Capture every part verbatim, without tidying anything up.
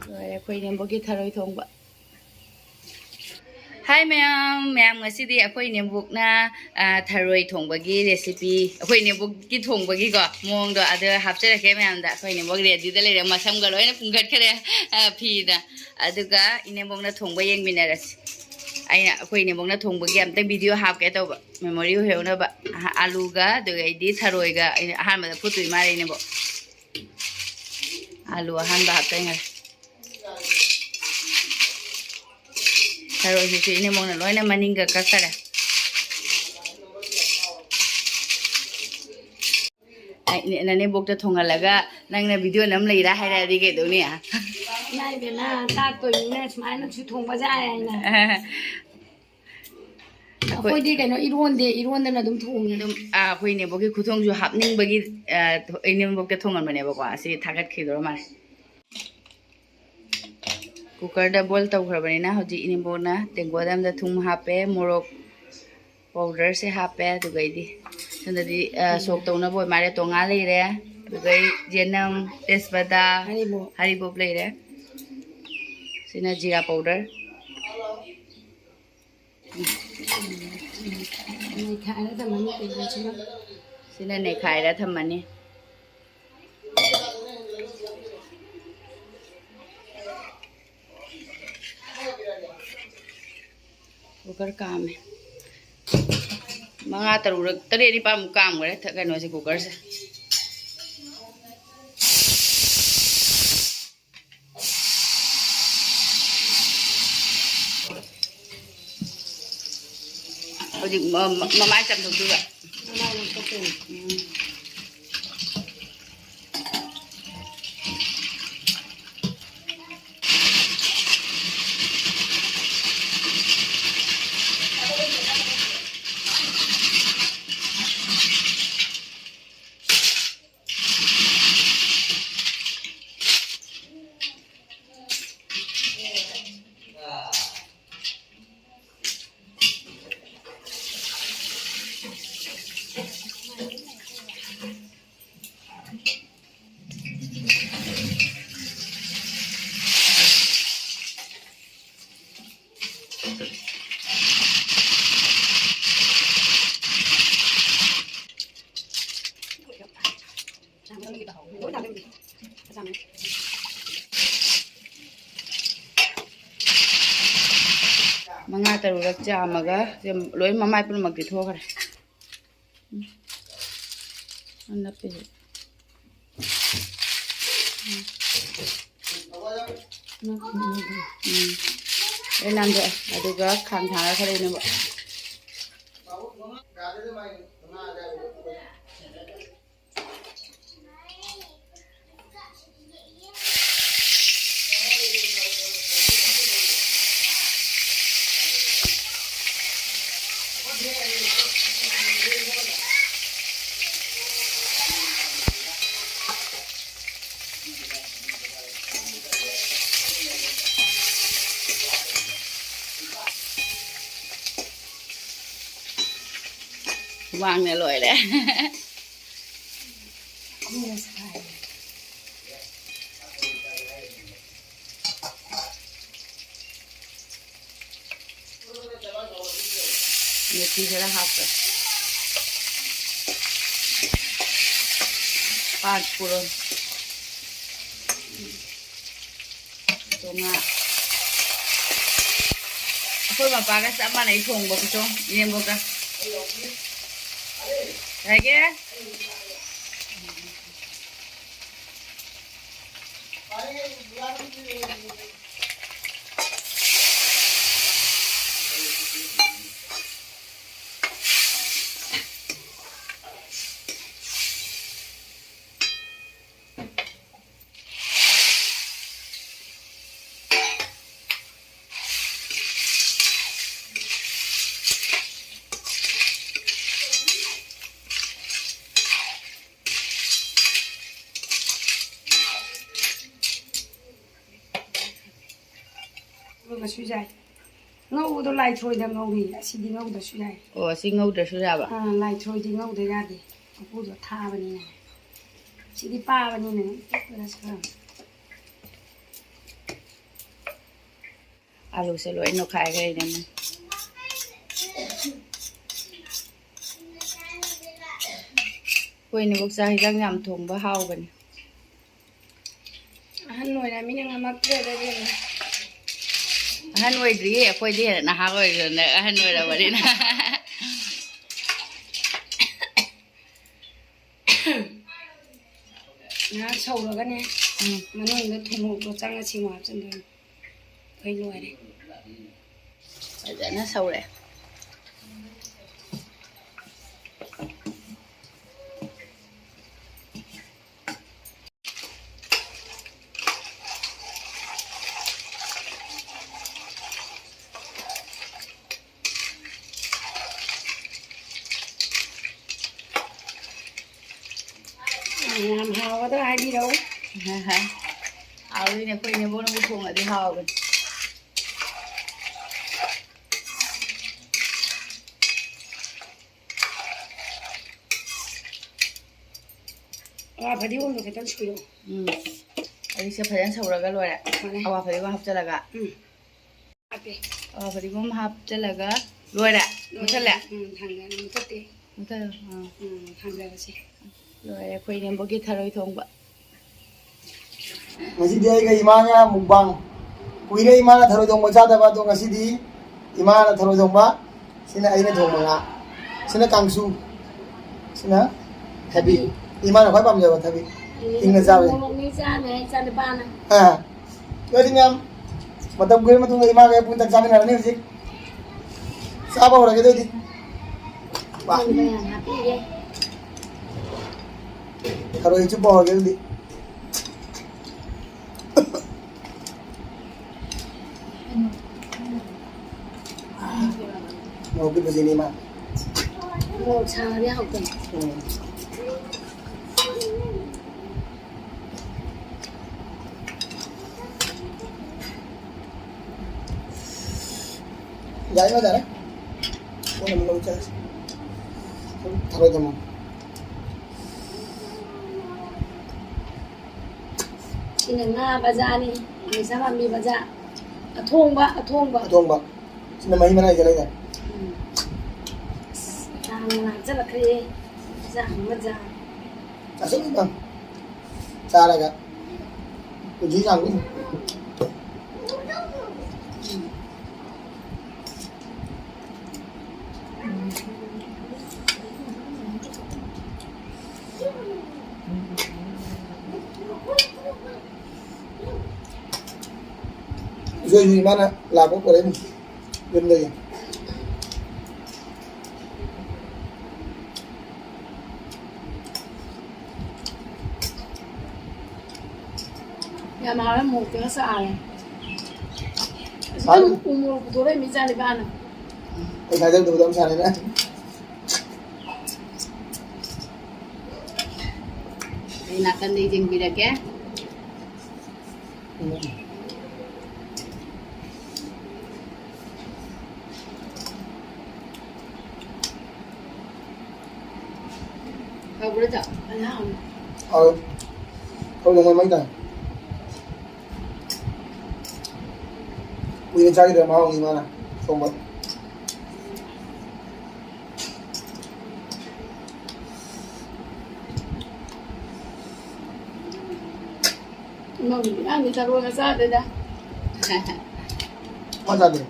ꯂꯣꯏꯔꯦ ꯑꯩꯈꯣꯏ ꯏꯅꯦꯝꯕꯣꯛꯀꯤ ꯊꯔꯣꯏ ꯊꯣꯡꯕ꯫ ꯍꯥꯏ ꯃꯌꯥꯝ, ꯃꯌꯥꯝ ꯉꯁꯤꯗꯤ ꯑꯩꯈꯣꯏ ꯏꯅꯦꯝꯕꯣꯛꯅ, ꯑ, ꯊꯔꯣꯏ ꯊꯣꯡꯕꯒꯤ recipe, ꯑꯩꯈꯣꯏ ꯏꯅꯦꯝꯕꯣꯛꯀꯤ ꯊꯣꯡꯕꯒꯤꯀꯣ ꯃꯑꯣꯡꯗꯣ ꯑꯗꯨ ꯍꯥꯞꯆꯔꯛꯀꯦ ꯃꯌꯥꯝꯗ꯫ ꯑꯩꯈꯣꯏ ꯏꯅꯦꯝꯕꯣꯛ readyꯗ ꯂꯩꯔꯦ, ꯃꯁꯝꯒ ꯂꯣꯏꯅ ꯄꯨꯟꯒꯠꯈ꯭ꯔꯦ, ꯑ, ꯐꯤꯗ꯫ ꯑꯗꯨꯒ ꯏꯅꯦꯝꯕꯣꯛꯅ ꯊꯣꯡꯕ ꯌꯦꯡꯃꯤꯟꯅꯔꯁꯤ꯫ ꯑꯩꯅ ꯑꯩꯈꯣꯏ ꯏꯅꯦꯝꯕꯣꯛꯅ ꯊꯣꯡꯕꯒꯤ ꯑꯝꯇꯪ video ꯍꯥꯞꯀꯦ ꯇꯧꯕ, memory ꯑꯣꯏꯍꯧꯅꯕ꯫ ꯑꯍ-, ꯑꯂꯨꯒ ꯑꯗꯨꯒ ꯑꯩꯗꯤ ꯊꯔꯣꯏꯒ ꯑꯩꯅ ꯑꯍꯥꯟꯕꯗ ꯐꯨꯠꯇꯣꯏ ꯃꯥꯜꯂꯦ ꯏꯅꯦꯝꯕꯣꯛ꯫ ꯑꯂꯨ ꯑꯍꯥꯟꯕ ꯍꯥꯞꯆꯟꯈ꯭ꯔꯦ꯫ ꯊꯔꯣꯏꯁꯤꯁꯨ ꯏꯅꯦꯝꯕꯣꯛꯅ ꯂꯣꯏꯅ ꯃꯅꯤꯡꯒ ꯀꯛꯈꯔꯦ꯫ ꯑꯩ ꯏꯅꯦ-, ꯅꯅꯦꯝꯕꯣꯛꯇ ꯊꯣꯡꯍꯜꯂꯒ ꯅꯪꯅ video ꯅꯝ ꯂꯩꯔꯥ ꯍꯥꯏꯔꯛꯑꯗꯤ ꯀꯩꯗꯧꯅꯤ? ꯏꯃꯥ ꯏꯕꯦꯝꯃ, ꯇꯥꯛꯇꯣꯏꯅꯤꯅ ꯁꯨꯃꯥꯏꯅꯁꯨ ꯊꯣꯡꯕ ꯌꯥꯏ ꯍꯥꯏꯅ꯫ ꯑꯩꯈꯣꯏ ꯑꯩꯈꯣꯏꯗꯤ ꯀꯩꯅꯣ ꯏꯔꯣꯟꯗꯦ, ꯏꯔꯣꯟꯗꯅ ꯑꯗꯨꯝ ꯊꯣꯡꯉꯦ꯫ ꯑꯗꯨꯝ, ꯑꯥ, ꯑꯩꯈꯣꯏ ꯏꯅꯦꯝꯕꯣꯛꯀꯤ ꯈꯨꯊꯣꯡꯁꯨ ꯍꯥꯞꯅꯤꯡꯕꯒꯤ, ꯑꯥ, ꯏꯅꯦꯝꯕꯣꯛꯇ ꯊꯣꯡꯍꯟꯕꯅꯦꯕꯀꯣ꯫ ꯑꯁꯤ ꯊꯥꯒꯠꯈꯤꯗꯣꯔ ꯃꯥꯜꯂꯦ꯫ Cookerꯗ boil ꯇꯧꯈ꯭ꯔꯕꯅꯤꯅ ꯍꯧꯖꯤꯛ ꯏꯅꯦꯝꯕꯣꯛꯅ ꯇꯦꯡꯀꯣꯠ ꯑꯃꯗ ꯊꯨꯝ ꯍꯥꯞꯄꯦ, ꯃꯣꯔꯣꯛ powderꯁꯦ ꯍꯥꯞꯄꯦ꯫ ꯑꯗꯨꯒꯩꯗꯤ ꯁꯣꯝꯗꯗꯤ, ꯑ, ꯁꯣꯛ ꯇꯧꯅꯕ ꯑꯣꯏ ꯃꯥꯜꯂꯦ꯫ ꯇꯣꯉꯥ ꯂꯩꯔꯦ, ꯑꯗꯨꯒꯩ ꯌꯦꯅꯝ, ꯇꯦꯖꯄꯇꯥ, ꯍꯔꯤꯕꯣꯞ꯫ ꯍꯔꯤꯕꯣꯞ ꯂꯩꯔꯦ꯫ ꯁꯤꯅ ꯖꯤꯔꯥ powder꯫ ꯅꯩꯈꯥꯏꯔ ꯊꯝꯃꯅꯤ ꯇꯦꯡꯀꯣꯠꯁꯤꯃ꯫ ꯁꯤꯅ ꯅꯩꯈꯥꯏꯔ ꯊꯝꯃꯅꯤ꯫ Cooker ꯀꯥꯝꯃꯦ꯫ ꯃꯉꯥ, ꯇꯔꯨꯛꯔꯛ, ꯇꯔꯦꯠ, ꯅꯤꯄꯥꯜꯃꯨꯛ ꯀꯥꯝꯈ꯭ꯔꯦ ꯊ-, ꯀꯩꯅꯣꯁꯦ, cookerꯁꯦ꯫ ꯍꯧꯖꯤꯛ ꯃ-, ꯃ-, ꯃꯃꯥꯏ ꯆꯥꯝꯊꯣꯛꯇꯣꯏꯕ꯫ ꯃꯃꯥꯏ ꯂꯧꯊꯣꯛꯇꯣꯏꯅꯤ꯫ ꯎꯝ꯫ ꯇꯔꯨꯛꯂꯛ ꯆꯥꯝꯃꯒ ꯁꯤ ꯂꯣꯏ ꯃꯃꯥꯏ ꯄꯨꯝꯅꯃꯛꯇꯤ ꯊꯣꯛꯈ꯭ꯔꯦ꯫ ꯎꯝ꯫ ꯑꯅꯞꯄꯤꯁꯦ꯫ ꯎꯝ꯫ ꯎꯝ꯫ ꯂꯣꯏ ꯅꯥꯟꯊꯣꯛꯑꯦ꯫ ꯑꯗꯨꯒ ꯈꯥꯡ ꯊꯥꯡꯉꯒ ꯈꯔ ꯏꯪꯅꯕ꯫ ꯍꯨꯃꯥꯡꯅ ꯂꯣꯏꯔꯦ꯫ ꯃꯦꯊꯤ ꯈꯔ ꯍꯥꯞꯄꯦ꯫ ꯄꯥꯟ ꯄꯨꯔꯣꯟ꯫ ꯆꯣꯉꯥ꯫ ꯑꯩꯈꯣꯏ ꯃꯄꯥꯒ ꯆꯞ ꯃꯥꯟꯅꯩ ꯊꯣꯡꯕ ꯈꯨꯊꯣꯡ, ꯏꯅꯦꯝꯕꯣꯛꯀ꯫ ꯌꯥꯏꯒꯦ? ꯉꯧꯔꯒꯁꯨ ꯌꯥꯏ꯫ ꯉꯧꯕꯗꯣ ꯂꯥꯏꯊ꯭ꯔꯣꯏꯗ ꯉꯧꯏ, ꯑꯁꯤꯗꯤ ꯉꯧꯗ꯭ꯔꯁꯨ ꯌꯥꯏ꯫ ꯑꯣ, ꯑꯁꯤ ꯉꯧꯗ꯭ꯔꯁꯨ ꯌꯥꯕ? ꯑꯥ, ꯂꯥꯏꯊ꯭ꯔꯣꯏꯗꯤ ꯉꯧꯗ ꯌꯥꯗꯦ, ꯃꯀꯨꯗꯣ ꯊꯥꯕꯅꯤꯅ꯫ ꯁꯤꯗꯤ ꯄꯥꯕꯅꯤꯅ ꯄꯤꯛꯄꯗꯁꯨ ꯌꯥꯝ꯫ ꯑꯂꯨꯁꯦ ꯂꯣꯏ ꯅꯣꯈꯥꯏꯈ꯭ꯔꯦꯅꯦ꯫ ꯑꯩꯈꯣꯏ ꯏꯅꯦꯝꯕꯣꯛ ꯆꯥꯛ ꯍꯤꯟꯖꯥꯡ ꯌꯥꯝ ꯊꯣꯡꯕ ꯍꯥꯎꯕꯅꯤ꯫ ꯑꯍꯟ ꯑꯣꯏꯔꯃꯤꯅ ꯉꯝꯃꯛꯇ꯭ꯔꯦꯗ ꯏꯕꯦꯝꯃ꯫ ꯑꯍꯟ ꯑꯣꯏꯗ꯭ꯔꯤꯌꯦ, ꯑꯩꯈꯣꯏꯗꯤ ꯍꯦꯟꯅ ꯅꯍꯥ ꯑꯣꯏꯔꯤꯗꯅ, ꯑꯍꯟ ꯑꯣꯏꯔꯕꯅꯤꯅ꯫ ꯉꯥꯏꯍꯥꯛ ꯁꯧꯔꯒꯅꯦ, ꯎꯝ꯫ ꯃꯅꯨꯡꯗ ꯊꯨꯝꯃꯣꯛꯇꯣ ꯆꯪꯉ ꯁꯤꯃꯨꯛ ꯍꯥꯞꯆꯤꯟꯗꯣꯏꯅꯤ꯫ ꯑꯩꯈꯣꯏ ꯂꯣꯏꯔꯦ꯫ ꯐꯖꯅ ꯁꯧꯔꯦ꯫ ꯌꯥꯝ ꯍꯥꯎꯒꯗ꯭ꯔꯥ ꯍꯥꯏꯕꯤꯔꯛꯎ꯫ ꯍꯥꯎꯔꯤꯅꯦ, ꯑꯩꯈꯣꯏ ꯅꯦꯝꯕꯣꯛꯅꯕꯨ ꯊꯣꯡꯉꯗꯤ ꯍꯥꯎꯕꯅꯤ꯫ ꯑꯋꯥ ꯐꯗꯤꯒꯣꯝꯗꯣ ꯈꯤꯇꯪ ꯁꯨꯏꯔꯣ꯫ ꯎꯝ꯫ ꯑꯩꯁꯦ ꯐꯖꯅ ꯁꯧꯔꯒ ꯂꯣꯏꯔꯦ꯫ ꯐꯔꯦ꯫ ꯑꯋꯥ ꯐꯗꯤꯒꯣꯝ ꯍꯥꯞꯆꯤꯜꯂꯒ꯫ ꯎꯝ꯫ ꯍꯥꯞꯄꯦ꯫ ꯑꯋꯥ ꯐꯗꯤꯒꯣꯝ ꯍꯥꯞꯆꯤꯜꯂꯒ ꯂꯣꯏꯔꯦ꯫ ꯂꯣꯏꯔꯦ꯫ ꯃꯨꯊꯠꯂꯦ꯫ ꯎꯝ, ꯊꯥꯡꯗꯔꯦ꯫ ꯃꯨꯊꯠꯇꯦ꯫ ꯃꯨꯊꯠꯂꯣ꯫ ꯑꯥ꯫ ꯎꯝ, ꯊꯥꯡꯗꯔꯁꯤ꯫ ꯂꯣꯏꯔꯦ ꯑꯩꯈꯣꯏ ꯏꯅꯦꯝꯕꯣꯛꯀꯤ ꯊꯔꯣꯏ ꯊꯣꯡꯕ꯫ ꯉꯁꯤꯗꯤ ꯑꯩꯒ ꯏꯃꯥꯒ ꯃꯨꯛꯕꯥꯡ꯫ ꯀꯨꯏꯔꯦ ꯏꯃꯥꯅ ꯊꯔꯣꯏ ꯊꯣꯡꯕ ꯆꯥꯗꯕ, ꯑꯗꯣ ꯉꯁꯤꯗꯤ ꯏꯃꯥꯅ ꯊꯔꯣꯏ ꯊꯣꯡꯕ꯫ ꯁꯤꯅ ꯑꯩꯅ ꯊꯣꯡꯕ ꯉꯥ꯫ ꯁꯤꯅ ꯀꯥꯡꯁꯨ꯫ ꯁꯤꯅ ꯊꯕꯤ꯫ ꯏꯃꯥꯅ ꯈ꯭ꯋꯥꯏ ꯄꯥꯝꯖꯕ ꯊꯕꯤ꯫ ꯍꯤꯡꯅ ꯆꯥꯕ ꯌꯥꯏ꯫ ꯃꯣꯔꯣꯛ ꯃꯤ ꯆꯥꯅꯤ ꯍꯥꯏ ꯆꯥꯅꯤ ꯄꯥꯅ꯫ ꯑꯥ꯫ ꯑꯗꯨꯗꯤ ꯃꯌꯥꯝ, ꯃꯇꯝ ꯀꯨꯏꯔ ꯃꯇꯨꯡꯗ ꯏꯃꯥꯒ ꯑꯩ ꯄꯨꯟꯅ ꯆꯥꯛ ꯆꯥꯃꯤꯟꯅꯔꯅꯤ ꯍꯧꯖꯤꯛ꯫ ꯆꯥꯕ ꯍꯧꯔꯒꯦ ꯑꯗꯨꯗꯤ꯫ ꯋꯥ꯫ ꯊꯨꯝꯒ ꯌꯥꯝ ꯍꯥꯞꯄꯤꯔꯦ꯫ ꯊꯔꯣꯏ ꯆꯨꯞꯄ ꯍꯧꯔꯒꯦ ꯑꯗꯨꯗꯤ꯫ ꯃꯣꯔꯣꯛ ꯄꯤꯛꯄꯁꯤꯅꯤ ꯏꯃꯥ꯫ ꯃꯣꯔꯣꯛ ꯁꯥꯔꯗꯤ ꯍꯥꯎꯇꯦ꯫ ꯎꯝ꯫ ꯌꯥꯔꯦ, ꯌꯥꯔꯦ꯫ ꯀꯣꯟꯅ ꯑꯃꯨꯛ ꯂꯧ ꯆꯠꯂꯁꯤ꯫ ꯊꯔꯣꯏ ꯊꯝꯃꯣ꯫ ꯁꯤꯅ ꯉꯥ ꯕꯖꯥꯔꯅꯤ, ꯃꯩꯁꯥ ꯄꯥꯝꯕꯤ ꯕꯖꯥꯔ꯫ ꯑꯊꯣꯡꯕ, ꯑꯊꯣꯡꯕ꯫ ꯑꯊꯣꯡꯕ꯫ ꯁꯤꯅ ꯃꯍꯤ ꯃꯅꯥꯏ ꯈꯔ ꯂꯩꯗꯥꯏ? ꯎꯝ꯫ ꯑꯁ, ꯇꯥꯡꯅ ꯍꯥꯞꯆꯜꯂꯛꯈ꯭ꯔꯦꯍꯦ꯫ ꯕꯖꯥꯔ, ꯕꯖꯥꯔ꯫ ꯆꯥꯁꯤꯜꯂꯨ ꯅꯪ꯫ ꯆꯥꯔꯒ ꯄꯨꯟꯁꯤ ꯁꯥꯡꯗꯣꯏꯅꯤ꯫ ꯎꯝ꯫ ꯑꯗꯨꯏꯁꯨ ꯏꯃꯥꯅ ꯂꯥꯛꯄ ꯄꯨꯔꯛꯏꯅꯤ ꯌꯨꯝꯗꯒꯤ꯫ ꯌꯥꯝ ꯍꯥꯎꯔꯦ, ꯃꯣꯔꯣꯛꯇꯨꯒ ꯆꯥꯔꯦ꯫ ꯑꯁ, ꯍꯥꯎ꯫ ꯅꯪ ꯎ ꯃꯣꯔꯣꯛ ꯄꯨꯊꯣꯔꯛꯏ ꯃꯤ ꯆꯥꯅꯤꯄꯥꯅ꯫ ꯑꯩ ꯊꯥꯖꯗꯕꯗ ꯑꯃ ꯁꯥꯔꯦ ꯅꯪ꯫ ꯑꯩ ꯅꯥꯀꯟꯗ ꯌꯦꯡꯕꯤꯔꯒꯦ꯫ ꯎꯝ꯫ ꯍꯥꯎꯕ꯭ꯔꯣ ꯆꯥꯛ? ꯐꯖꯅ ꯍꯥꯎꯋꯤ꯫ ꯍꯥꯎꯋꯦ꯫ ꯊꯔꯣꯏ ꯊꯣꯡꯕ ꯃꯩ ꯇꯥꯏ꯫ ꯀꯨꯏꯅ ꯆꯥꯈꯤꯗ꯭ꯔꯦ ꯃꯍꯥꯎꯅꯤ ꯃꯥꯅ ꯊꯣꯡꯕ꯫ ꯏꯃꯧꯒꯤ ꯏꯟꯖꯥꯡꯗꯤ ꯊꯔꯣꯏꯒ ꯆꯥꯗꯦꯗ꯫ ꯃꯥ ꯆꯥꯗꯦ꯫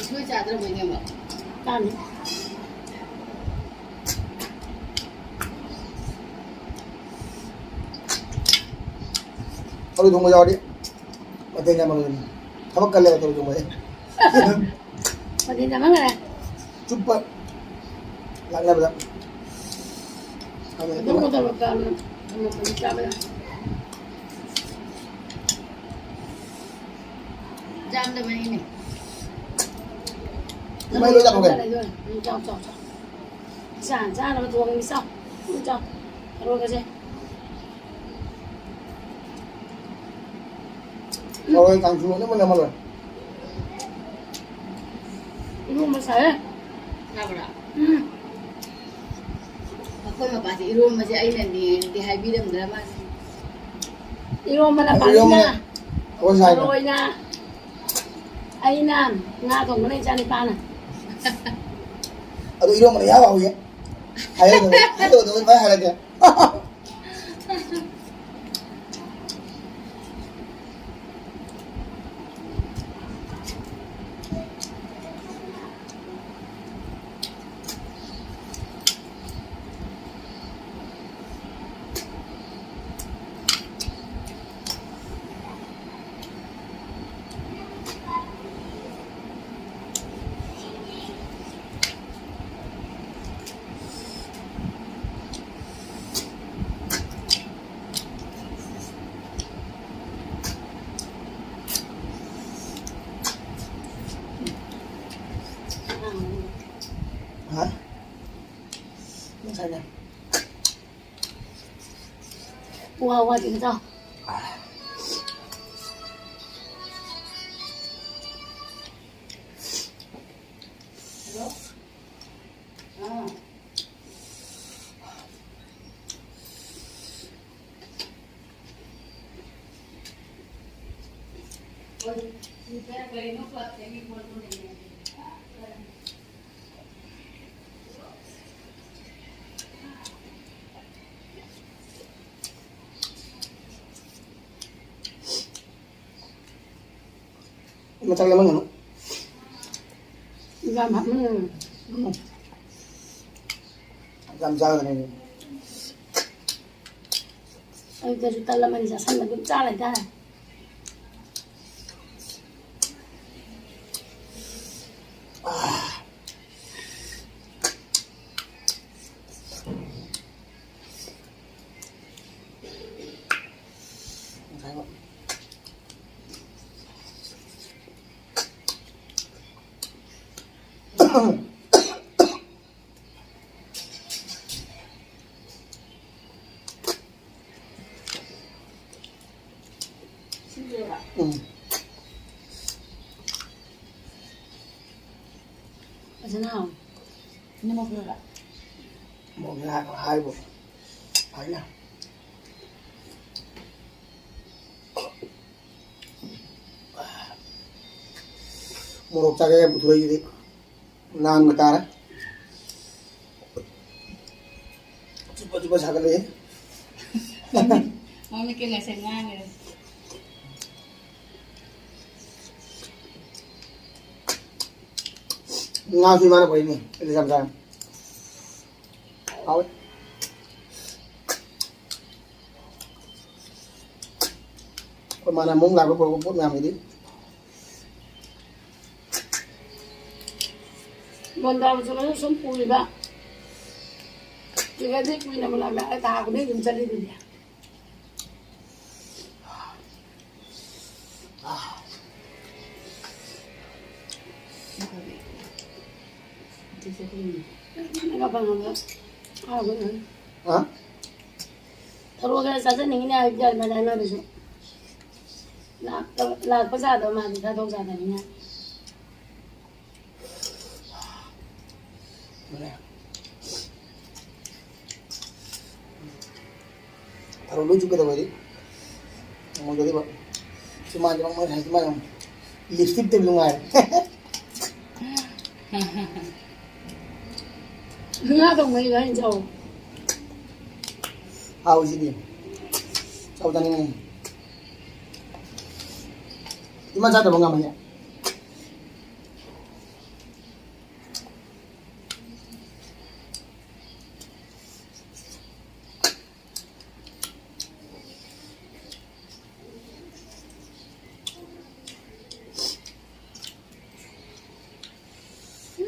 ꯎꯁꯣꯏ ꯆꯥꯗ꯭ꯔꯕꯣ, ꯏꯅꯝꯃ? ꯆꯥꯅꯤ꯫ ꯊꯔꯣꯏ ꯊꯣꯡꯕ ꯌꯥꯎꯔꯗꯤ ꯃꯊꯦꯜ ꯌꯥꯝꯃꯟꯒꯅꯤ꯫ ꯊꯕꯛ ꯀꯜꯂꯦꯕ ꯊꯔꯣꯏ ꯊꯣꯡꯕꯁꯦ꯫ ꯃꯊꯦꯜ ꯌꯥꯝꯃꯟꯈꯔꯦ꯫ ꯆꯨꯞꯄ ꯂꯥꯛꯅꯕꯗ꯫ ꯑꯗꯨꯝ ꯀꯗꯧꯔꯛꯇ ꯑꯃꯃꯝ ꯆꯥꯕ ꯌꯥꯏ꯫ ꯆꯥꯝꯗꯕꯅꯤꯅꯦ꯫ ꯃꯩ ꯂꯣꯏ ꯆꯥꯊꯣꯛꯀꯦ꯫ ꯎꯝ, ꯆꯥꯎ, ꯆꯥꯎ, ꯆꯥꯎ꯫ ꯆꯥ-, ꯆꯥꯅꯕ ꯊꯣꯡꯉꯤ, ꯆꯥꯎ꯫ ꯎꯝ, ꯆꯥꯎ꯫ ꯊꯔꯣꯏꯒꯁꯦ꯫ ꯊꯔꯣꯏ ꯀꯥꯡꯁꯨ ꯑꯗꯨꯝ ꯅꯝꯃ ꯂꯣꯏꯔꯦ꯫ ꯏꯔꯣꯝꯕ ꯁꯥꯏꯍꯦ꯫ ꯆꯥꯕ꯭ꯔꯥ? ꯎꯝ꯫ ꯑꯩꯈꯣꯏ ꯃꯄꯥꯁꯦ ꯏꯔꯣꯝꯕꯁꯦ ꯑꯩꯅꯅꯦꯗꯤ ꯍꯥꯏꯕꯤꯔꯝꯗ꯭ꯔꯥ ꯃꯥꯁꯦ? ꯏꯔꯣꯝꯕꯅ ꯏꯔꯣꯝꯕꯅ ꯄꯥꯝꯃꯤꯅ꯫ ꯑꯩꯈꯣꯏ ꯁꯥꯏꯅ꯫ ꯊꯔꯣꯏꯅ꯫ ꯑꯩꯅ ꯉꯥ ꯊꯣꯡꯕꯅ ꯏꯆꯥ ꯅꯤꯄꯥꯅ꯫ ꯑꯗꯨ ꯏꯔꯣꯝꯕꯅ ꯏꯍꯥꯎ ꯍꯥꯎꯏ꯫ ꯍꯥꯏꯔꯛꯀꯗꯕ, ꯍꯥꯏꯔꯛꯀꯗꯕ ꯑꯗꯨꯃꯥꯏꯅ ꯍꯥꯏꯔꯛꯀꯦ꯫ ꯉꯁꯥꯏꯅꯦ꯫ ꯋꯥ ꯋꯥꯗꯤ ꯀꯗꯣ꯫ Matagal naman, ano? Ang gama, mm. Ang gama sa akin, ano? ꯑꯌꯨꯛꯇꯁꯨ ꯇꯟ ꯑꯃꯅꯤ ꯆꯥꯁꯟꯕ ꯑꯗꯨꯝ ꯆꯥ ꯂꯩꯇꯥꯔꯦ꯫ ꯎꯝ꯫ ꯐꯖꯅ ꯍꯥꯎꯋꯦ꯫ ꯅꯃꯣꯛ ꯂꯣꯏꯔꯦ꯫ ꯃꯣꯔꯣꯛꯁꯦ ꯍꯥꯏꯕ ꯍꯥꯏꯕ ꯐꯖꯅ꯫ ꯃꯣꯔꯣꯛ ꯆꯥꯒꯦ ꯄꯨꯊꯣꯔꯛꯏꯁꯤꯗꯤ ꯅꯥꯟꯕ ꯇꯥꯔꯦ꯫ ꯆꯨꯞꯄ ꯆꯨꯞꯄ ꯁꯥꯒꯠꯂꯛꯑꯦ꯫ ꯃꯃꯤꯠꯀꯤ ꯂꯥꯏꯁꯪ ꯉꯥꯡꯉꯦ꯫ ꯉꯥꯁꯨ ꯏꯃꯥꯅ ꯐꯩꯅꯦ, ꯑꯩꯗꯤ ꯌꯥꯝ ꯆꯥꯏ꯫ ꯍꯥꯎꯋꯦ꯫ ꯑꯩꯈꯣꯏ ꯃꯥꯅ ꯑꯃꯨꯛ ꯂꯥꯛꯄ ꯄꯨꯔꯛꯄ ꯄꯣꯠ ꯃꯌꯥꯝꯁꯤꯗꯤ꯫ ꯕꯣꯟꯗꯥꯕꯁꯨ ꯁꯨꯝ ꯄꯨꯔꯤꯕ꯫ ꯁꯤꯗꯗꯤ ꯀꯨꯏꯅ ꯃꯨꯜꯂꯝꯃꯦ꯫ ꯑꯩ ꯊꯥ ꯈꯨꯗꯤꯡ ꯑꯗꯨꯝ ꯆꯠꯂꯤꯗꯨꯗꯤ꯫ ꯅꯪꯒ ꯐꯪꯉꯒ ꯍꯥꯎꯕꯅꯦ꯫ ꯍꯥ? ꯊꯔꯣ ꯈꯔ ꯆꯥꯖꯅꯤꯡꯉꯤꯅꯦ ꯍꯥꯏꯕꯗꯤ ꯑꯗꯨꯃꯥꯏꯅ ꯍꯥꯏꯅꯕꯁꯨ꯫ ꯂꯥꯛꯇꯕ, ꯂꯥꯛꯄ ꯖꯥꯗꯣ ꯃꯥꯗꯤ ꯊꯥꯗꯣꯛ ꯖꯥꯗꯅꯤꯅ꯫ ꯊꯔꯣ ꯂꯣꯏ ꯆꯨꯞꯀꯗꯧꯕ ꯑꯩꯗꯤ꯫ ꯉꯝꯃꯣꯏꯗꯧꯔꯤꯕ꯫ ꯆꯤꯃꯥꯟꯁꯦ ꯃꯃꯜ ꯍꯥꯏ ꯆꯤꯃꯥꯟ ꯌꯥꯝ ꯂꯤꯞꯁꯇꯤꯛ ꯇꯩꯕ ꯅꯨꯡꯉꯥꯏꯔꯦ꯫ ꯉꯥ ꯊꯣꯡꯕ ꯏꯟꯖꯥꯡ ꯆꯥꯎ꯫ ꯍꯥꯎꯁꯤꯗꯤ꯫ ꯆꯥꯎ ꯆꯥꯅꯤꯡꯉꯦ꯫ ꯏꯃꯥ ꯆꯥꯗꯕ ꯉꯝꯃꯅꯤ꯫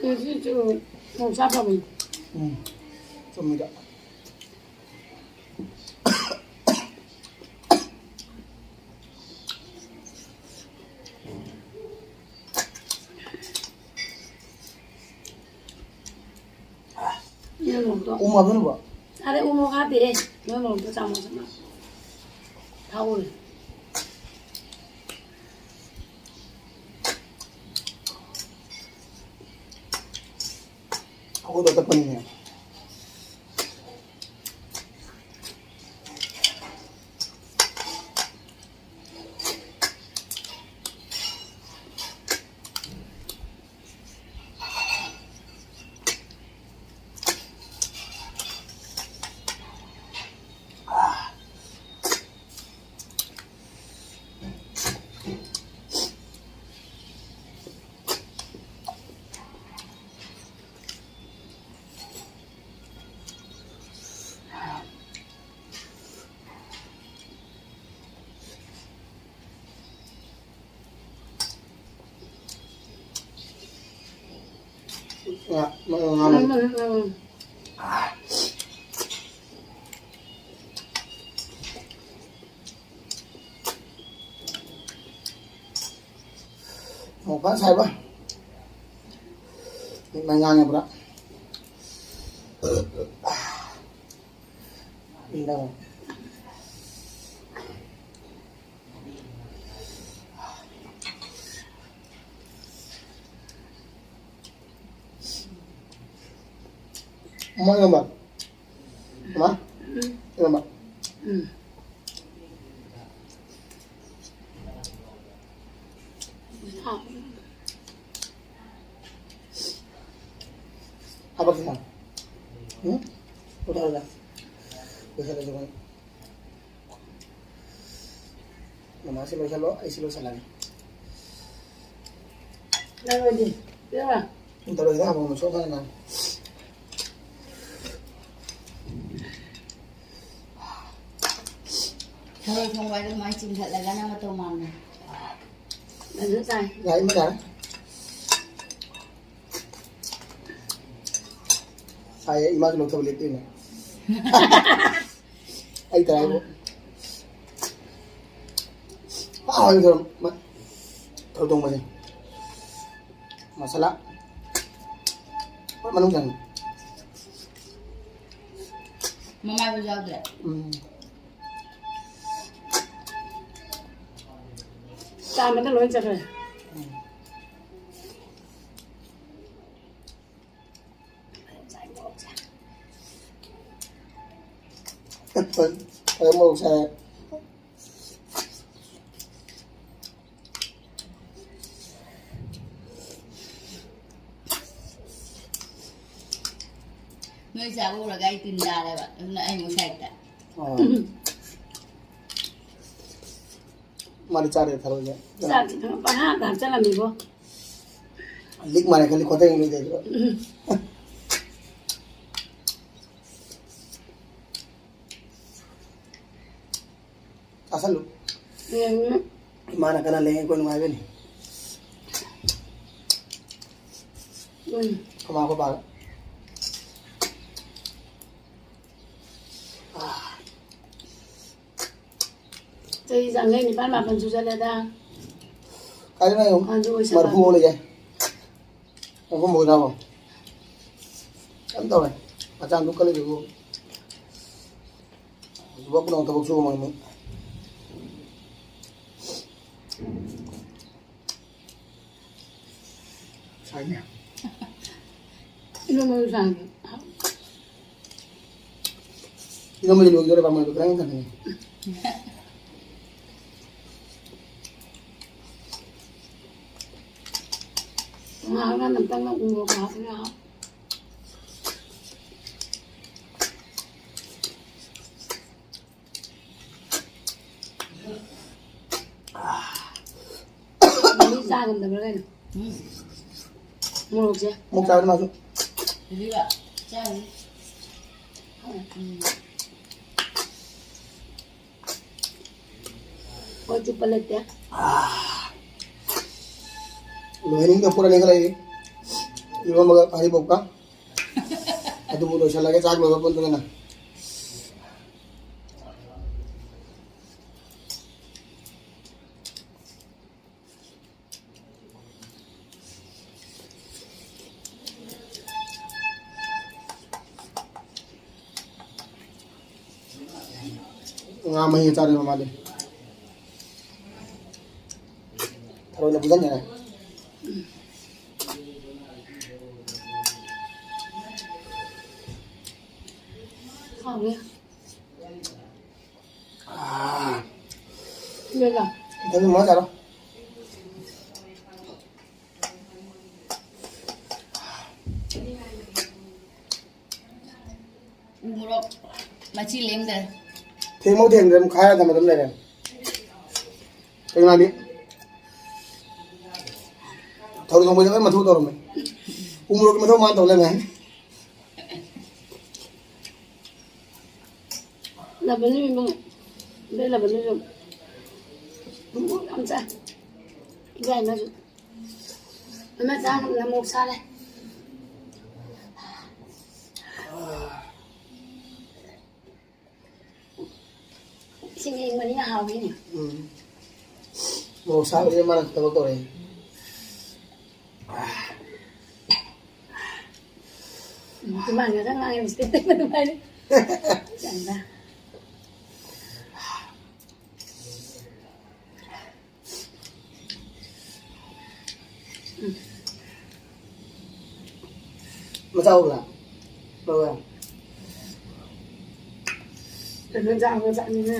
ꯉꯁꯤꯁꯨ ꯌꯣꯡꯆꯥꯛ ꯐꯕꯅꯤ꯫ ꯎꯝ꯫ ꯆꯨꯝꯃꯤꯗ꯫ ꯅꯣꯏ ꯃꯣꯔꯣꯛꯇꯣ꯫ ꯎ ꯃꯣꯔꯣꯛ ꯍꯥꯞꯄꯤꯅꯦ꯫ ꯑꯔꯦ, ꯎ ꯃꯣꯔꯣꯛ ꯍꯥꯞꯄꯤꯍꯦ꯫ ꯅꯣꯏ ꯃꯣꯔꯣꯛꯇꯣ ꯆꯥꯃꯁ ꯑꯃ ꯊꯥꯛꯎꯔꯦ꯫ ꯑꯩꯈꯣꯏꯗꯣ ꯇꯛꯄꯅꯤꯅꯦ꯫ ꯉꯥ, ꯉꯥ, ꯉꯥ꯫ ꯎꯝ, ꯎꯝ, ꯎꯝ꯫ ꯃꯣꯔꯣꯛ ꯐꯖꯅ ꯁꯥꯏꯕ꯫ ꯃꯤꯠ ꯃꯩ ꯉꯥꯡꯉꯦ ꯄꯨꯔꯥ꯫ ꯅꯪ꯫ ꯃꯣꯏ ꯑꯃ꯫ ꯃꯥ? ꯎꯝ꯫ ꯏꯃꯥ꯫ ꯎꯝ꯫ ꯍꯥꯎ꯫ ꯍꯥꯄꯛꯁꯤꯔꯥ? ꯎꯝ? ꯄꯨꯊꯣꯔꯛꯑꯣ꯫ ꯂꯣꯏꯁꯜꯂꯁꯤ ꯑꯩꯈꯣꯏ꯫ ꯃꯃꯥꯁꯤ ꯂꯣꯏꯁꯜꯂꯣ, ꯑꯩꯁꯤ ꯂꯣꯏꯁꯜꯂꯒꯦ꯫ ꯅꯪ ꯑꯣꯏꯗꯤ, ꯏꯕꯦꯝꯃ꯫ ꯄꯨꯡ ꯇꯔꯨꯛ ꯍꯦꯛꯇ ꯍꯧꯒꯠꯂꯣ, ꯁꯣꯛꯀꯅꯤ ꯅꯪ꯫ ꯊꯔꯣꯏ ꯊꯣꯡꯕ ꯍꯥꯏꯗꯣ ꯑꯗꯨꯃꯥꯏꯅ ꯆꯤꯡꯈꯠꯂꯒ ꯅꯪ ꯃꯇꯧ ꯃꯥꯟꯕꯅꯦ꯫ ꯐꯖꯅ ꯆꯥꯏ꯫ ꯌꯥꯏ, ꯏꯃꯥ ꯌꯥꯔꯦ꯫ ꯁꯥꯏꯌꯦ, ꯏꯃꯥꯁꯨ ꯂꯧꯊꯕ ꯂꯦꯞꯇꯦꯅꯦ꯫ ꯑꯩ ꯇꯔꯥꯏꯕꯨ꯫ ꯑꯥ, ꯍꯣꯏ, ꯊꯔꯣꯏ ꯊꯣꯡꯕꯁꯦ꯫ ꯃꯁꯥꯂꯥ꯫ ꯍꯣꯏ, ꯃꯅꯨꯡ ꯆꯪꯉꯤ꯫ ꯃꯃꯥꯏꯗꯨ ꯌꯥꯎꯗ꯭ꯔꯦ꯫ ꯎꯝ꯫ ꯆꯥꯝꯕꯗ ꯂꯣꯏ ꯆꯠꯈ꯭ꯔꯦ꯫ ꯎꯝ꯫ ꯐꯖꯅ ꯃꯣꯔꯣꯛ ꯁꯥꯏ꯫ ꯅꯣꯏ ꯆꯥꯕ ꯎꯔꯒ ꯑꯩ ꯇꯤꯟ ꯆꯥꯔꯦꯕ, ꯑꯗꯨꯅ ꯑꯩ ꯑꯃꯨꯛ ꯁꯥꯏꯠꯇ꯫ ꯑꯣ꯫ ꯃꯥꯗꯤ ꯆꯥꯔꯦ ꯊꯔꯣꯏꯁꯦ꯫ ꯆꯥꯛꯁꯤ ꯄꯪꯍꯥꯞꯇ ꯍꯥꯞꯆꯜꯂꯝꯃꯤꯕꯣ꯫ ꯂꯤꯛ ꯃꯥꯜꯂꯦ ꯈꯜꯂꯤ ꯈꯣꯠꯇꯔꯤꯉꯩꯗ꯫ ꯎꯝ꯫ ꯆꯥꯁꯜꯂꯨ꯫ ꯎꯝ꯫ ꯏꯃꯥꯅ ꯀꯟꯅ ꯂꯦꯡꯉꯛꯄ ꯅꯨꯡꯉꯥꯏꯕꯅꯤ꯫ ꯎꯝ꯫ ꯈꯣꯏꯃꯥ ꯈꯣꯏꯄꯥꯒ꯫ ꯑꯥ꯫ ꯆꯍꯤ ꯌꯥꯡꯈꯩ ꯅꯤꯄꯥꯟ ꯃꯥꯄꯟ ꯁꯨꯖꯜꯂꯦꯗ꯫ ꯀꯥꯏꯗꯅꯣ ꯌꯦꯡꯉꯨ꯫ ꯑꯍꯟꯁꯨ ꯑꯣꯏꯁꯜꯂꯛꯑꯕꯅꯤ꯫ ꯃꯔꯐꯨ ꯍꯧ ꯂꯩꯌꯦ꯫ ꯃꯔꯐꯨ ꯃꯧꯗ꯭ꯔꯥ ꯐꯥꯎ꯫ ꯀꯩꯝ ꯇꯧꯔꯣꯏ꯫ ꯍꯛꯆꯥꯡ ꯗꯨ ꯀꯜꯂꯤꯗꯨꯕꯨ꯫ ꯊꯕꯛ ꯅꯪ ꯊꯕꯛ ꯁꯨꯕ ꯉꯝꯃꯤ꯫ ꯁꯥꯏꯅꯦ꯫ ꯏꯔꯣꯟꯕꯗꯨ ꯆꯥꯒꯦ꯫ ꯏꯔꯣꯟꯕꯗꯤ ꯂꯣꯏꯗꯣꯔꯦ, ꯄꯥꯃꯜꯗꯣ ꯈꯤꯇꯪ ꯊꯝꯃꯤ꯫ ꯉꯥ ꯉꯥ ꯑꯝꯇꯪ ꯎꯃꯣꯔꯣꯛ ꯍꯥꯞꯄꯒ ꯍꯥꯞ-꯫ ꯃꯤ ꯆꯥ ꯉꯝꯗꯕ꯭ꯔꯥ ꯀꯩꯅꯣ? ꯃꯣꯔꯣꯛꯁꯦ꯫ ꯃꯣꯔꯣꯛ ꯆꯥꯕꯅꯤ ꯃꯥꯁꯨ꯫ ꯑꯗꯨꯒ ꯆꯥꯔꯅꯤ꯫ ꯎꯝ꯫ ꯍꯣꯏ, ꯆꯨꯞꯄ ꯂꯩꯇꯦ꯫ ꯂꯣꯏꯍꯟꯅꯤꯡꯗꯕ ꯄꯣꯠ ꯑꯅꯤ ꯈꯛ ꯂꯩꯔꯤ꯫ ꯏꯔꯣꯟꯕꯒ ꯍꯩꯔꯤꯕꯣꯞꯀ꯫ ꯑꯗꯨꯕꯨ ꯂꯣꯏꯁꯤꯜꯂꯒꯦ, ꯆꯥꯛ ꯂꯣꯏꯕ ꯄꯣꯠꯇꯨꯅ꯫ ꯉꯥ ꯃꯍꯤ ꯆꯥꯅꯤꯡꯕ ꯃꯥꯗꯤ꯫ ꯊꯔꯣꯏꯅ ꯐꯨꯖꯟꯈꯔꯦ꯫ ꯍꯥꯎꯋꯦ꯫ ꯑꯥ꯫ ꯂꯣꯏꯔꯕ? ꯏꯊꯟꯗ ꯃꯉꯥ ꯆꯥꯔꯣ꯫ ꯎꯃꯣꯔꯣꯛ ꯃꯆꯤ ꯂꯦꯡꯗ꯭ꯔꯦ꯫ ꯊꯦꯡꯃꯧ ꯊꯦꯡꯗ꯭ꯔꯦ, ꯃꯈꯥ ꯊꯝꯕ ꯑꯗꯨꯝ ꯂꯩꯔꯦ꯫ ꯀꯩꯅꯣ ꯍꯥꯏꯗꯤ? ꯊꯧꯔꯤ ꯊꯣꯡꯕꯁꯦ ꯂꯣꯏ ꯃꯊꯧ ꯇꯧꯔꯝꯃꯦ꯫ ꯎꯃꯣꯔꯣꯛꯀꯤ ꯃꯊꯧ ꯃꯥꯅ ꯇꯧ ꯂꯩꯔꯝꯃꯦ꯫ ꯂꯕꯅꯤ ꯏꯕꯨꯡ꯫ ꯑꯗꯩ ꯂꯕꯅꯤꯁꯨ ꯎꯃꯣꯔꯣꯛ ꯌꯥꯝ ꯆꯥꯏ꯫ ꯏꯕꯥꯏꯅꯁꯨ꯫ ꯑꯃ ꯆꯥ ꯉꯝꯅ ꯃꯣꯔꯣꯛ ꯁꯥꯔꯦ꯫ ꯏꯁꯤꯡ ꯑꯏꯪꯕꯅꯤꯅ ꯍꯥꯎꯋꯤꯅꯦ꯫ ꯎꯝ꯫ ꯃꯣꯔꯣꯛ ꯁꯥꯕꯁꯦ ꯃꯥꯅ ꯊꯕꯛ ꯇꯧꯔꯛꯏ꯫ ꯎꯝ, ꯏꯃꯥꯅ ꯉꯁꯥꯏ ꯉꯥꯡꯉꯤ ꯃꯤꯁꯇꯦꯛ ꯇꯧꯕ ꯑꯗꯨꯃꯥꯏꯅ꯫ ꯆꯟꯕ꯫ ꯃꯆꯥ ꯎꯕ꯭ꯔꯥ? ꯂꯧꯔꯦ꯫ ꯀꯩꯅꯣ ꯆꯥꯕ ꯆꯠꯅꯤꯡꯉꯦ꯫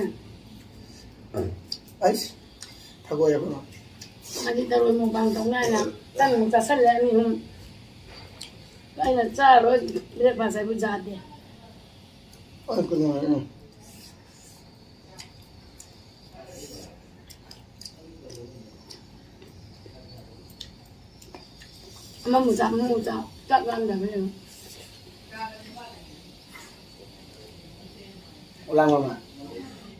ꯑꯩꯁ, ꯊꯔꯣꯏ ꯑꯃ꯫ ꯃꯥꯗꯤ ꯊꯔꯣꯏ ꯃꯨꯛꯕꯥꯡ ꯇꯧꯅꯤ ꯍꯥꯏꯅ ꯇꯟ ꯑꯃꯨꯛ ꯆꯥꯁꯜꯂꯦ, ꯑꯅꯤ ꯑꯍꯨꯝ꯫ ꯑꯩꯅ ꯆꯥꯔꯣꯏ, breakfast ꯍꯥꯏꯕꯨ ꯌꯥꯗꯦ꯫ ꯑ, ꯀꯩꯅꯣ, ꯎꯝ꯫ ꯑꯃꯃꯨꯛ ꯆꯥ, ꯑꯃꯃꯨꯛ ꯆꯥ, ꯆꯥꯛ ꯂꯥꯝꯗꯕꯅꯤ꯫ ꯑꯣꯂꯥꯡ ꯃꯃꯥ꯫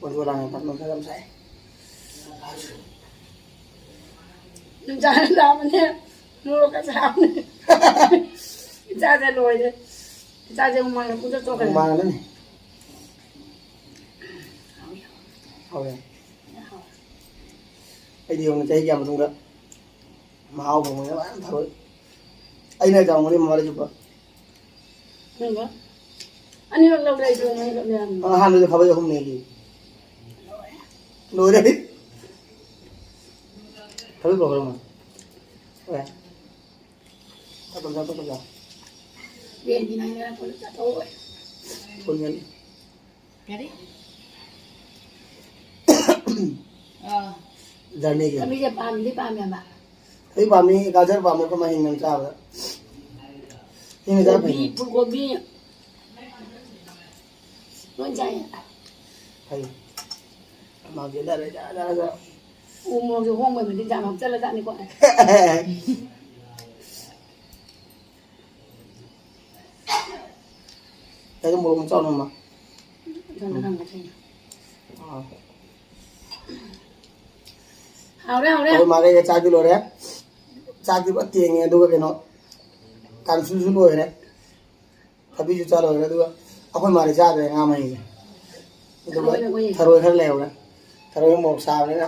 ꯑꯣꯟꯁꯨ ꯑꯣꯂꯥꯡ ꯃꯃꯥ, ꯅꯨꯡꯁꯥ ꯌꯥꯝ ꯁꯥꯏ꯫ ꯅꯨꯡꯁꯥ ꯁꯥꯕꯅꯦ, ꯃꯣꯔꯣꯛꯀ ꯁꯥꯕꯅꯦ꯫ ꯏꯆꯥꯁꯦ ꯂꯣꯏꯔꯦ꯫ ꯏꯆꯥꯁꯦ ꯍꯨꯃꯥꯡꯅ ꯄꯨꯡꯆꯣꯠ ꯆꯣꯠꯈ꯭ꯔꯦ꯫ ꯍꯨꯃꯥꯡꯅꯅꯦ꯫ ꯍꯥꯎꯋꯦ꯫ ꯑꯩꯗꯤ ꯌꯦꯡꯉꯨ, ꯆꯍꯤ ꯀꯌꯥ ꯃꯇꯨꯡꯗ ꯃꯍꯥꯎ ꯐꯪꯕꯅꯦ, ꯐꯖꯅ ꯊꯔꯣꯏ꯫ ꯑꯩꯅ ꯆꯥꯎꯕꯅꯤ ꯃꯃꯥꯗ ꯆꯨꯞꯄ꯫ ꯅꯪꯒ? ꯑꯅꯤꯔꯛ ꯂꯧꯔꯦ ꯑꯩꯁꯨ, ꯑꯅꯤꯔꯛ ꯂꯧꯔꯦ꯫ ꯑ, ꯑꯍꯥꯟꯕꯗ ꯈꯥꯕꯩ ꯑꯍꯨꯝꯅꯦ ꯑꯩꯒꯤ꯫ ꯂꯣꯏꯔꯦ꯫ ꯈꯥꯕꯩ ꯄꯨꯔꯛꯈ꯭ꯔꯣ, ꯃꯥ꯫ ꯍꯣꯏ꯫ ꯇꯞ ꯇꯞ ꯆꯥꯎ, ꯇꯞ ꯇꯞ ꯆꯥꯎ꯫ ꯌꯦꯟꯒꯤ ꯅꯪ ꯉꯔꯥꯡ ꯄꯨꯂꯞ ꯆꯥꯊꯣꯛꯑꯣ꯫ ꯐꯨꯟꯒꯅꯤ꯫ ꯀꯔꯤ? ꯑꯥ꯫ ꯖꯔꯅꯦꯒꯤ꯫ ꯊꯕꯤꯁꯦ ꯄꯥꯝꯗꯤ ꯄꯥꯝꯃꯦꯕ꯫ ꯊꯕꯤ ꯄꯥꯝꯃꯤ, ꯒꯥꯖꯔ ꯄꯥꯝꯃꯤ, ꯑꯩꯈꯣꯏ ꯃꯥ ꯍꯤꯡꯅ ꯆꯥꯕꯗ꯫ ꯍꯤꯡꯅ ꯆꯥꯕ ꯀꯣꯕꯤ, ꯐꯩꯅꯦ꯫ ꯐꯨꯜꯀꯣꯕꯤ꯫ ꯂꯣꯏ ꯆꯥꯏ꯫ ꯐꯩ꯫ ꯃꯥꯒꯤ ꯂꯩꯔꯦ, ꯖꯔ, ꯖꯔ, ꯖꯔ꯫ ꯎ ꯃꯣꯔꯣꯛꯁꯨ ꯍꯣꯡꯕꯩꯕꯨꯗꯤ ꯌꯥꯝ ꯍꯥꯞꯆꯜꯂꯖꯥꯠꯅꯤꯀꯣ꯫ ꯑꯩꯗꯣ ꯃꯣꯔꯣꯛ ꯑꯃ ꯆꯥꯎꯅ ꯑꯃ꯫ ꯏꯊꯟꯗ ꯊꯝꯒꯦ ꯇꯧꯅꯤ꯫ ꯑꯥ꯫ ꯍꯥꯎꯔꯦ, ꯍꯥꯎꯔꯦ꯫ ꯑꯩꯈꯣꯏ ꯃꯥꯒ ꯑꯩꯒ ꯆꯥꯛꯇꯤ ꯂꯣꯏꯔꯦ꯫ ꯆꯥꯛꯇꯤ ꯄꯨꯔꯥ ꯇꯦꯡꯉꯦ, ꯑꯗꯨꯒ ꯀꯩꯅꯣ, ꯀꯥꯡꯁꯨꯁꯨ ꯂꯣꯏꯔꯦ꯫ ꯊꯕꯤꯁꯨ ꯆꯥ ꯂꯣꯏꯔꯦ, ꯑꯗꯨꯒ ꯑꯩꯈꯣꯏ ꯃꯥꯗꯤ ꯆꯥꯗ꯭ꯔꯦ ꯉꯥ ꯃꯍꯤꯁꯦ꯫ ꯑꯗꯨꯒ ꯊꯔꯣꯏꯅ ꯑꯣꯏꯌꯦ꯫ ꯊꯔꯣꯏ ꯈꯔ ꯂꯩꯍꯧꯔꯦ꯫ ꯊꯔꯣꯏ ꯃꯣꯔꯣꯛ ꯁꯥꯕꯅꯤꯅ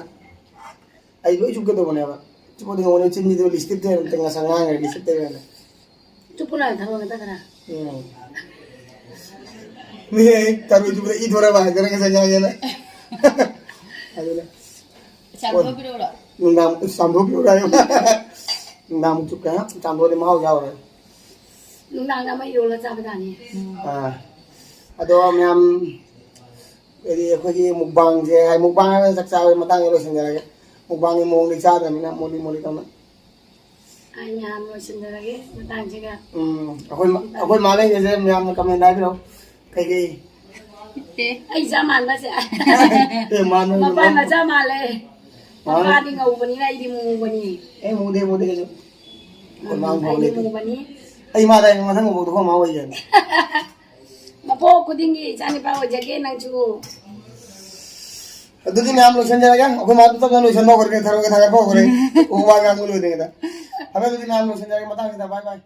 ꯑꯩ ꯂꯣꯏ ꯆꯨꯞꯀꯦ ꯇꯧꯕꯅꯦꯕ꯫ ꯆꯨꯞꯄꯗꯤ ꯉꯝꯃꯣꯏ, ꯆꯤꯟꯁꯤꯗ ꯂꯤꯞꯁꯇꯤꯛꯇ ꯑꯣꯏꯅ ꯉꯁꯥꯏ ꯉꯥꯡꯈ꯭ꯔꯦ, ꯂꯤꯞꯁꯇꯤꯛꯇ ꯑꯣꯏꯅ꯫ ꯆꯨꯞꯄꯨ ꯂꯥꯎ, ꯊꯔꯣꯏ ꯈꯛꯇ ꯈꯔ꯫ ꯎꯝ꯫ ꯃꯤ ꯑꯩ ꯊꯔꯣꯏ ꯆꯨꯞꯄꯗ ꯏ ꯊꯣꯔꯛꯑꯕ ꯍꯥꯏꯗꯅ ꯉꯁꯥꯏ ꯉꯥꯡꯉꯦꯅ꯫ ꯑꯗꯨꯅ ꯆꯥꯝꯊꯣꯛꯄꯤꯔꯛꯎꯔꯣ? ꯅꯨꯡꯗꯥꯡ ꯆꯥꯝꯊꯣꯛꯄꯤꯔꯛꯎꯔꯣ ꯍꯥꯏꯌꯣ꯫ ꯅꯨꯡꯗꯥꯡ ꯆꯨꯞꯀꯦ ꯍꯥ? ꯆꯥꯝꯊꯣꯛꯑꯗꯤ ꯃꯍꯥꯎ ꯌꯥꯎꯔꯣꯏ꯫ ꯅꯨꯡꯗꯥꯡꯗ ꯑꯃ ꯏꯔꯣꯜꯂ ꯆꯥꯕ ꯇꯥꯅꯤ꯫ ꯑꯥ, ꯑꯗꯣ ꯃꯌꯥꯝ, ꯍꯥꯏꯗꯤ ꯑꯩꯈꯣꯏꯒꯤ ꯃꯨꯛꯕꯥꯡꯁꯦ, ꯍꯥꯏ, ꯃꯨꯛꯕꯥꯡ ꯍꯥꯏꯅ ꯆꯥꯛ ꯆꯥꯕꯒꯤ ꯃꯇꯥꯡꯗ ꯂꯣꯏꯁꯤꯟꯖꯔꯒꯦ꯫ ꯃꯨꯛꯕꯥꯡꯒꯤ ꯃꯑꯣꯡꯗꯤ ꯆꯥꯗꯕꯅꯤꯅ ꯃꯣꯂꯤ ꯃꯣꯂꯤ ꯇꯧꯅ꯫ ꯑꯩ ꯃꯌꯥꯝ ꯂꯣꯏꯁꯤꯟꯖꯔꯒꯦ ꯃꯇꯥꯡꯁꯤꯒ꯫ ꯎꯝ, ꯑꯩꯈꯣꯏ ꯃꯥ-, ꯑꯩꯈꯣꯏ ꯃꯥ ꯂꯩꯔꯤꯁꯦ ꯃꯌꯥꯝꯅ comment ꯍꯥꯏꯕꯤꯔꯛꯑꯣ꯫ ꯀꯩꯀꯩ? ꯑꯩ ꯏꯆꯥ ꯃꯥꯟꯕꯁꯦ꯫ ꯑꯦ, ꯃꯥꯟꯕ ꯃꯄꯥ ꯃꯥꯟꯕ꯫ ꯃꯆꯥ ꯃꯥꯜꯂꯦ꯫ ꯃꯥꯟꯕ꯫ ꯃꯄꯥꯗꯤ ꯉꯧꯕꯅꯤꯅ ꯑꯩꯗꯤ ꯃꯨꯕꯅꯤ꯫ ꯑꯦ, ꯃꯨꯗꯦ, ꯃꯨꯗꯦ ꯀꯩꯁꯨ꯫ ꯑꯩꯈꯣꯏ ꯃꯥ ꯎꯝ, ꯑꯩꯗꯤ ꯉꯧꯗꯦ꯫ ꯃꯨꯕꯅꯤ꯫ ꯑꯩ ꯃꯥꯗ ꯃꯊꯪ ꯃꯄꯣꯛꯇ ꯑꯩꯈꯣꯏ ꯃꯥ ꯑꯣꯏꯒꯦ꯫ ꯃꯄꯣꯛ ꯈꯨꯗꯤꯡꯒꯤ ꯏꯆꯥ ꯅꯨꯄꯥ ꯑꯣꯏꯖꯒꯦ ꯅꯪꯁꯨ꯫ ꯑꯗꯨꯗꯤ ꯃꯌꯥꯝ ꯂꯣꯏꯁꯤꯟꯖꯔꯒꯦ꯫ ꯑꯩꯈꯣꯏ ꯃꯥꯗꯨ ꯇꯞꯅ ꯂꯣꯏꯁꯤꯟꯕ ꯍꯧꯈ꯭ꯔꯒꯦ, ꯊꯔꯣꯏꯒ ꯊꯥꯒꯠꯄ ꯍꯧꯈ꯭ꯔꯦ꯫ ꯎ ꯋꯥ ꯉꯥꯡꯕ ꯂꯣꯏꯗ꯭ꯔꯤꯉꯩꯗ꯫ ꯐꯔꯦ, ꯑꯗꯨꯗꯤ ꯃꯌꯥꯝ ꯂꯣꯏꯁꯤꯟꯖꯔꯒꯦ꯫ ꯃꯇꯥꯡꯁꯤꯗ bye bye꯫